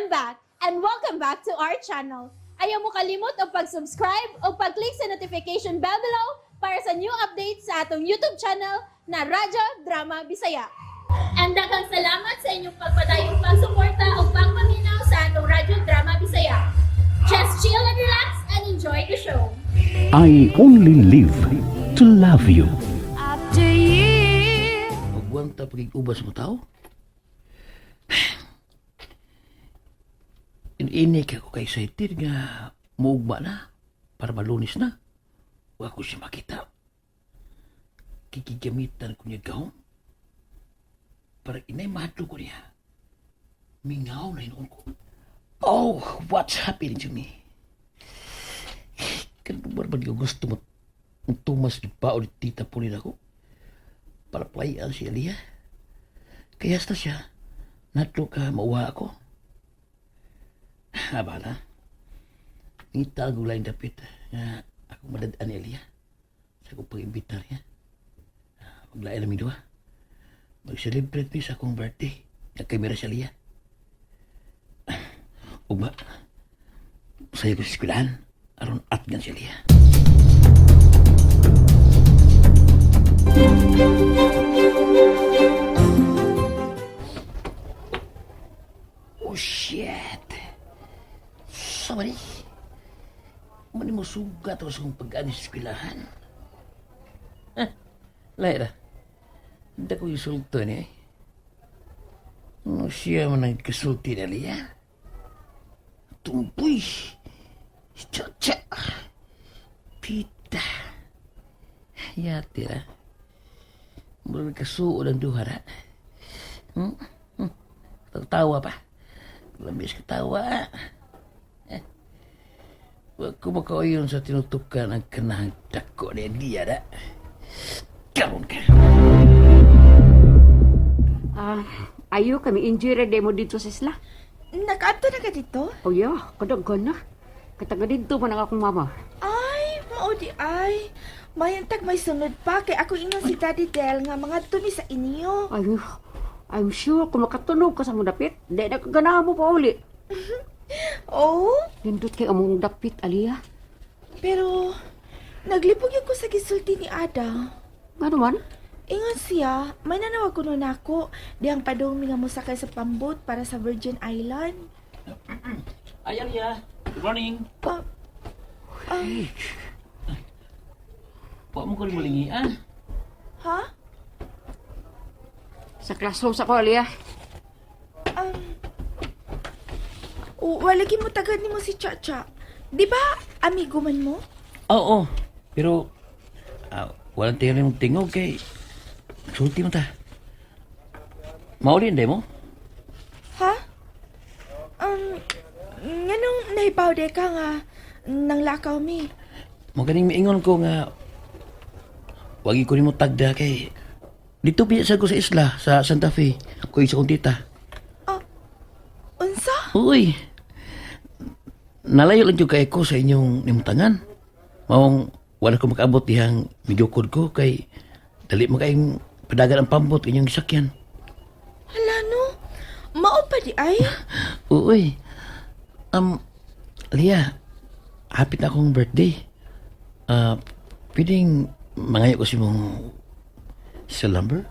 I'm back and welcome back to our channel. Ayaw mo kalimot og pag-subscribe o pag-click sa notification bell below para sa new updates sa atong YouTube channel na Radyo Drama Bisaya. And daghang salamat sa inyong pagpadayong pagsuporta o pagpaminaw sa atong Radyo Drama Bisaya. Just chill and relax and enjoy the show. I only live to love you. After years. Magwanta pagigubas mo tao? Ini ka ko kay excited nga muugma na para malunis na. Wa ko siya makita. Kikigamitan ko niya gahom. Para inay mahadlo ko niya. Mingaw na hinuon ko. Oh, what's happening to me? Kanang ba gusto mo tumas di bao ni Tita Pauline ako? Para playan si Elia. Kaya hasta siya, natlo ka mauwa ako. Abala, ngita ang lain dapit nga ako madadaan ni Elia sa akong pag-imbitar niya. Maglain namin duha. Mag-celebrate mi sa akong birthday. Nga kay mira si Elia. Ugma, sayo ko sa eskwelahan. Aron atgan si Elia. Oh, shit! Sorry. Mani mo sugat ako sa akong pag-ani sa eskwelahan. Ha? Lahi ra. Hindi ko isulto ni eh. Ano siya man ang kasulti na liya? Tumpoy! Chacha! Pita! Yati ra. Murag kasuod ang duha ra. Hmm? Tawa pa. Lamis katawa. Eh. Wa ko makauyon sa tinutukan ang kanahang dako ni Elia na. Karon ka. Ah, ayo kami enjoy ra demo dito sa isla. Nakaadto na ka dito? Oh yeah, kadaghan na. Kataga dito man ang akong mama. Ay, mao di ay. Mayantag may sunod pa kay ako ingon si Daddy Del nga mga tumi sa inyo. Ayo, I'm sure kung makatunog ka sa mong dapit, di na kaganahan mo pa uli. Oh, Nindot kay among dapit, Aliyah. pero naglipog yun ko sa gisulti ni Ada. Nga naman? Ingon siya, may nanawag ko nun ako. Dihang padung mi nga mosakay sa pambot para sa Virgin Island. Ay, Alia. Good morning. Pa, Wa mo ko rin mulingian. Ha? Sa classroom sa ko, Aliyah. Wala mo tagad nimo si Chacha. Di ba amigo man mo? Oo. Pero, walang tingin mong tingog kay sulti mo ta. Mauli hindi mo? Ha? Nganong nahibaw de ka nga nang lakaw mi? Maganing miingon ko nga wagi ko nimo tagda kay dito piya sa ko sa isla sa Santa Fe. Ko isa kong tita. Unsa? Uy. Nalayo lang jud kay ko sa inyong nimutangan. Maong wala ko makaabot dihang midukod ko kay dali mo kayong padagan ang pambot inyong gisakyan. Hala no. Mao pa di ay. Uy. Lia, hapit na akong birthday. Ah, pwedeng mangayo ko si mong cell number?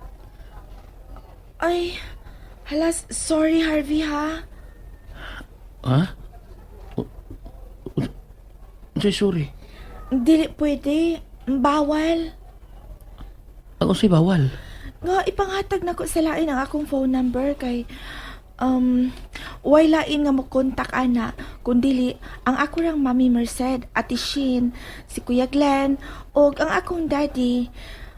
Ay, hala, sorry Harvey ha. Ha? Unsay sorry? Dili pwede. Bawal. Ang unsay bawal? Nga ipanghatag nako sa lain ang akong phone number kay way lain nga mo kontak ana kun dili ang ako rang Mami Merced, Ate Shin, si Kuya Glenn ug ang akong daddy.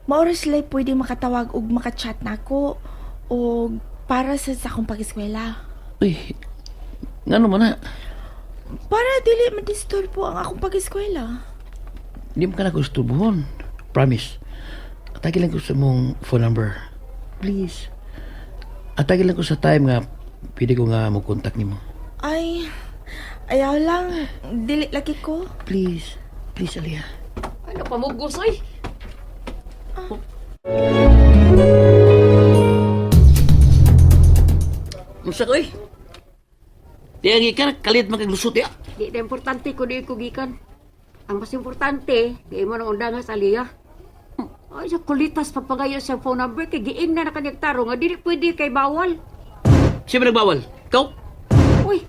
Mao ra sila pwede makatawag ug makachat nako og para sa akong pag-eskwela. Uy, ngano man na? Para dili madisturbo ang akong pag-eskwela. Hindi mo ka na gustubuhon. Promise. Atagi lang ko sa mong phone number. Please. Atagi lang ko sa time nga pwede ko nga mo contact nimo. Ay, ayaw lang. Dili lagi ko. Please. Please, Alia. Ano pa mo gusoy? Unsa ko eh? Di ang ikan, kalit man kag lusot ya. Di na importante kung di ko gikan. Ang mas importante, di mo nang undangan sa Aliyah. Ay, sa kulitas pagpagayo sa phone number kay giing na na kanyang taro nga dili pwede kay bawal. Siya ba nagbawal? Ikaw? Uy,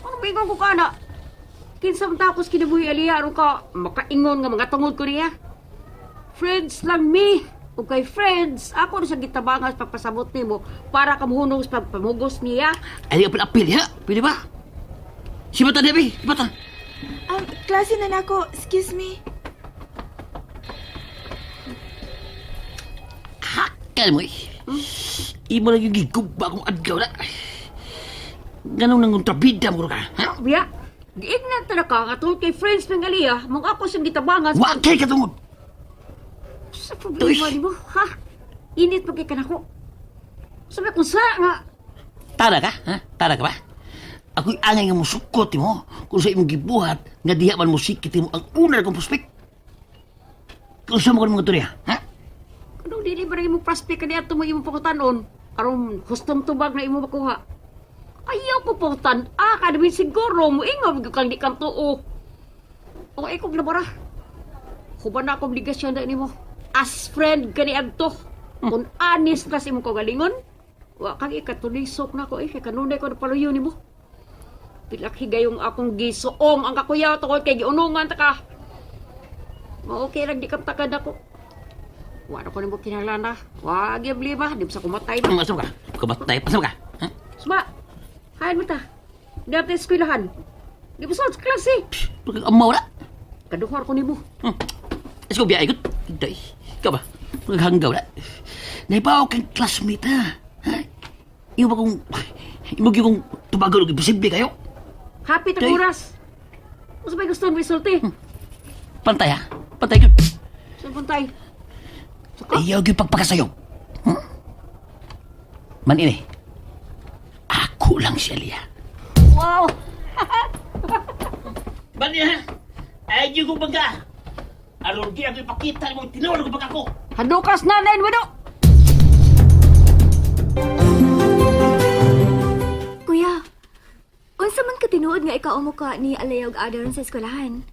ano ba ingon ko ka na? Kinsa man takos kinabuhi Aliyah aron ka makaingon nga mga tungod ko niya. Friends lang mi. Ug kay friends, ako na sa gitabangan sa pagpasabot nimo para kamuhunong sa pagpamugos niya. Ay, apil apil ya. Pwede ba? Si Bata Debbie, si Bata. Klase na nako. Excuse me. Hakal mo eh. Imo lang yung gigugba akong adlaw na. Ganong nang kontrabida mo ka, ha? Biya, giingnan ta na ka nga tungod kay friends ng Aliyah, mong ako siyang gitabangan sa Wa kay katungod. Sa problema Uy. nimo, ha? Init pa kay kanako. Sabi kung sa nga, Tara ka, ha? Tara ka ba? Ako'y angay nga musukot mo kung sa imong gibuhat nga diha man musikit mo ang una kong prospect. Kung sa mo ka mga turiya, ha? anong dili ba rin imong prospect kani ato mo imong pangutanon? Aron hustong tubag na imo makuha. Ayaw ko pangutan. Ah, kadamin siguro mo ingon gyud kang di kang tuo. O ikaw na bara. Huban na akong obligasyon na nimo. As friend kani adto. Kung anis ka sa imong kagalingon, wa kang ikatulisok na ko eh kay kanunay ko napaluyo nimo. Pilak higayong akong gisuong ang kakuyaw tungod kay giunungan ta ka. Mao okay lang di ka takad ako. Wala ko nimo kinahanglan. Wa gyud blima, di sa kumatay ba. Ang asam ka? Kabatay, pasam ka? Ha? Suma. Hayan mo ta. Di natin eskwelahan. Di ba sa klase? Pagkamaw na. Kaduhar ko nimo. Let's go, biya, ikot. Day. Ikaw ba? Paghanggaw na. Naibaw kang classmate, ha? Ha? Iyo ba kung... Imo gyud kung tubagal og imposible kayo? Happy ta Day. oras. Unsa may gusto mo isulti? Pantay, ha? Pantay gyud. Sa puntay. Suka. Ayaw gyud pagpakasayo. Man ini. Ako lang si Alia. Wow. Man ini, ha? Ayaw ko bangga. Aron di ako ipakita mo tinuod ko bangga ko. Hadukas na lain wado. Kuya, unsa man ka tinuod nga ikaw ang mukha ni Alea ug Ada ron sa eskwelahan?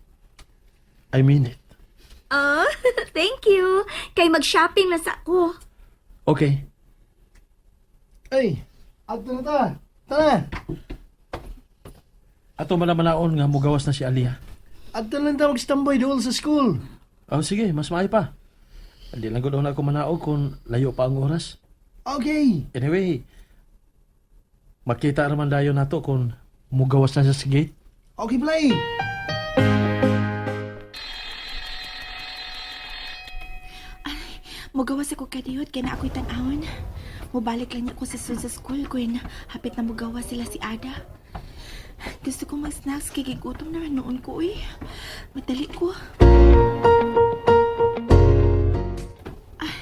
I mean it. Ah, thank you. Kay mag-shopping na sa ako. Okay. Ay, adto na ta. Tara. Ato malamalaon nga mugawas na si Alia. Adto lang ta mag-standby dool sa school. Oh, sige, mas maayo pa. Hindi lang gud na ako manaog kung layo pa ang oras. Okay. Anyway, makita raman dayon nato kung mugawas na siya sa gate. Okay, play. Mugawas ako kadiyot kay na ako'y tan-awon. Mubalik lang niya ko sa sun sa school ko hapit na mugawas sila si Ada. Gusto ko mag-snacks kay gigutom na noon ko uy. Madali ko. Ah,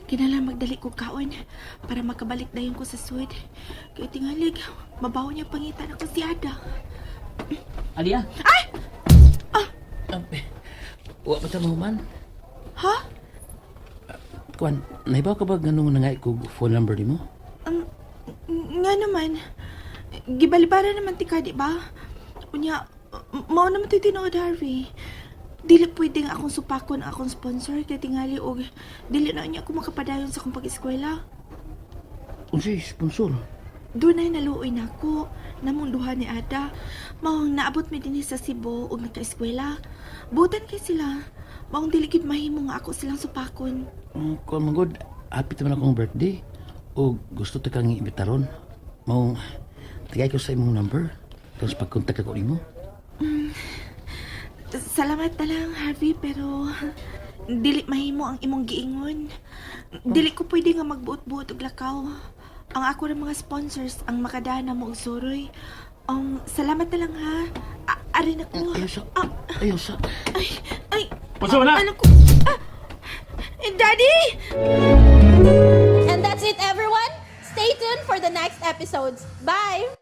kinahanglan magdali ko kaon para makabalik dayon ko sa sud. Kay tingalig, mabaho niya pangitan ako si Ada. Alia? Ay! Ah! Wa pa ta mahuman. Ha? Kuan, naibaw ka ba ganung nangay ko phone number nimo? Nga naman. Gibalibara naman ti ka, di ba? Unya, mao naman ti tinuod, Harvey. Dili pwedeng akong supakon ang akong sponsor kay tingali og dili na niya ako makapadayon sa akong pag-eskwela. Unsay sponsor? Doon ay naluoy na ako, namong duha ni Ada. Maong naabot mi dinhi sa Cebu og nakaeskwela. Butan kay sila. Maong dili gid mahimo nga ako silang supakon. Kuan man gud, happy man akong birthday. O gusto ta kang imbitaron. Mao tagay ko sa imong number. Tapos pag-contact ako nimo. Salamat na lang, Harvey, pero dili mahimo ang imong giingon. Dili ko pwede nga magbuot-buot og lakaw. Ang ako ng mga sponsors ang makadana mo og suroy. Salamat na lang ha. Arin ako. Ayaw sa. Ah, Ayaw sa. ay, ay. Unsa man na? Ano ko? Ah, eh, Daddy! And that's it, everyone. Stay tuned for the next episodes. Bye!